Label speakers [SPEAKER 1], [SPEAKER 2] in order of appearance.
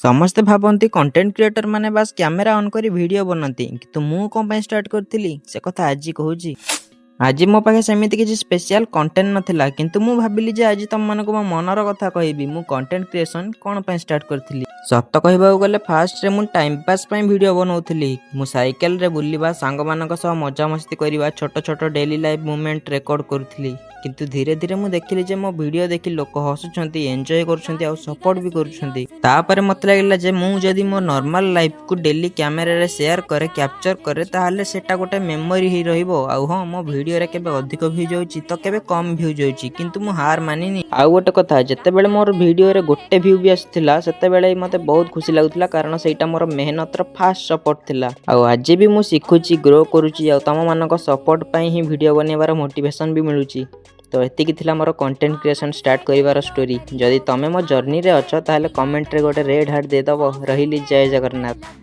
[SPEAKER 1] ସମସ୍ତେ ଭାବନ୍ତି content creator ମାନେ ବାସ୍ କ୍ୟାମେରା ଅନ୍ କରି ଭିଡ଼ିଓ ବନାନ୍ତି। କିନ୍ତୁ ମୁଁ କ'ଣ ପାଇଁ ଷ୍ଟାର୍ଟ କରିଥିଲି, ସେ କଥା ଆଜି କହୁଛି। ଆଜି ମୋ ପାଖେ ସେମିତି କିଛି ସ୍ପେଶିଆଲ କଣ୍ଟେଣ୍ଟ ନଥିଲା, କିନ୍ତୁ ମୁଁ ଭାବିଲି ଯେ ଆଜି ତମମାନଙ୍କୁ ମୋ ମନର କଥା କହିବି, ମୁଁ କଣ୍ଟେଣ୍ଟ କ୍ରିଏସନ୍ କ'ଣ ପାଇଁ ଷ୍ଟାର୍ଟ କରିଥିଲି। ସତ କହିବାକୁ ଗଲେ, ଫାର୍ଷ୍ଟରେ ମୁଁ ଟାଇମ୍ ପାସ୍ ପାଇଁ ଭିଡ଼ିଓ ବନାଉଥିଲି। ମୁଁ ସାଇକେଲରେ ବୁଲିବା, ସାଙ୍ଗମାନଙ୍କ ସହ ମଜାମସ୍ତି କରିବା, ଛୋଟ ଛୋଟ ଡେଲି ଲାଇଫ୍ ମୁମେଣ୍ଟ ରେକର୍ଡ କରୁଥିଲି। କିନ୍ତୁ ଧୀରେ ଧୀରେ ମୁଁ ଦେଖିଲି ଯେ ମୋ ଭିଡ଼ିଓ ଦେଖି ଲୋକ ହସୁଛନ୍ତି, ଏନ୍ଜୟ କରୁଛନ୍ତି ଆଉ ସପୋର୍ଟ ବି କରୁଛନ୍ତି। ତାପରେ ମୋତେ ଲାଗିଲା ଯେ ମୁଁ ଯଦି ମୋ ନର୍ମାଲ ଲାଇଫକୁ ଡେଲି କ୍ୟାମେରାରେ ସେୟାର କରେ, କ୍ୟାପଚର କରେ, ତାହେଲେ ସେଟା ଗୋଟେ ମେମୋରି ହେଇ ରହିବ। ଆଉ ହଁ, ମୋ ଭିଡ଼ିଓରେ କେବେ ଅଧିକ ଭ୍ୟୁ ଯାଉଛି ତ କେବେ କମ୍ ଭ୍ୟୁ ଯାଉଛି, କିନ୍ତୁ ମୁଁ ହାର ମାନିନି। ଆଉ ଗୋଟେ କଥା, ଯେତେବେଳେ ମୋର ଭିଡ଼ିଓରେ ଗୋଟେ ଭ୍ୟୁ ବି ଆସୁଥିଲା, ସେତେବେଳେ ମୋତେ ବହୁତ ଖୁସି ଲାଗୁଥିଲା, କାରଣ ସେଇଟା ମୋର ମେହନତର ଫାଷ୍ଟ ସପୋର୍ଟ ଥିଲା। ଆଉ ଆଜି ବି ମୁଁ ଶିଖୁଛି, ଗ୍ରୋ କରୁଛି ଆଉ ତମମାନଙ୍କ ସପୋର୍ଟ ପାଇଁ ହିଁ ଭିଡ଼ିଓ ବନେଇବାର ମୋଟିଭେସନ୍ ବି ମିଳୁଛି। ତ ଏତିକି ଥିଲା ମୋର କଣ୍ଟେଣ୍ଟ କ୍ରିଏସନ୍ ଷ୍ଟାର୍ଟ କରିବାର ଷ୍ଟୋରି। ଯଦି ତମେ ମୋ ଜର୍ଣ୍ଣିରେ ଅଛ, ତାହେଲେ କମେଣ୍ଟରେ ଗୋଟେ ରେଡ୍ ହାର୍ଟ ଦେଇଦେବ। ରହିଲି, ଜୟ ଜଗନ୍ନାଥ।